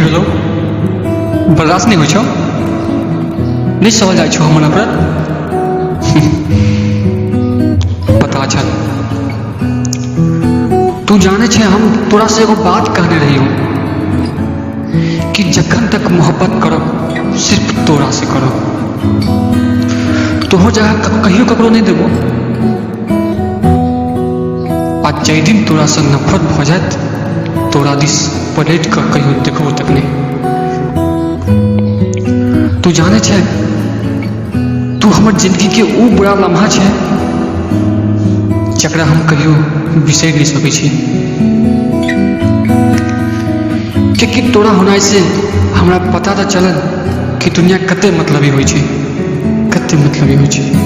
की भेलौ? बर्दाश्त नहि होइ छौ? नहि सहल जाइ छौ हमर नफरत? पता छल। तू जाने छै, हम तोरा से एगो बात कहने रहियो कि जखन तक मोहब्बत करब, सिर्फ तोरा से करब। तोहर जगह कहियो ककरो नहि देबो। आ जाहि दिन तोरा से नफरत भऽ जायत, तोरा दिस पलटि कऽ कहियो देखबो तक नहि। तू जाने छै, तू हमर जिंदगी के ऊ बुरा लम्हा छै जकरा हम कहियो बिसरि नहि सकै छी, कियाकि तोरा होनाइ से हमरा पता तऽ चलल कि दुनिया कते मतलबी होइ छै, कते मतलबी होइ छै।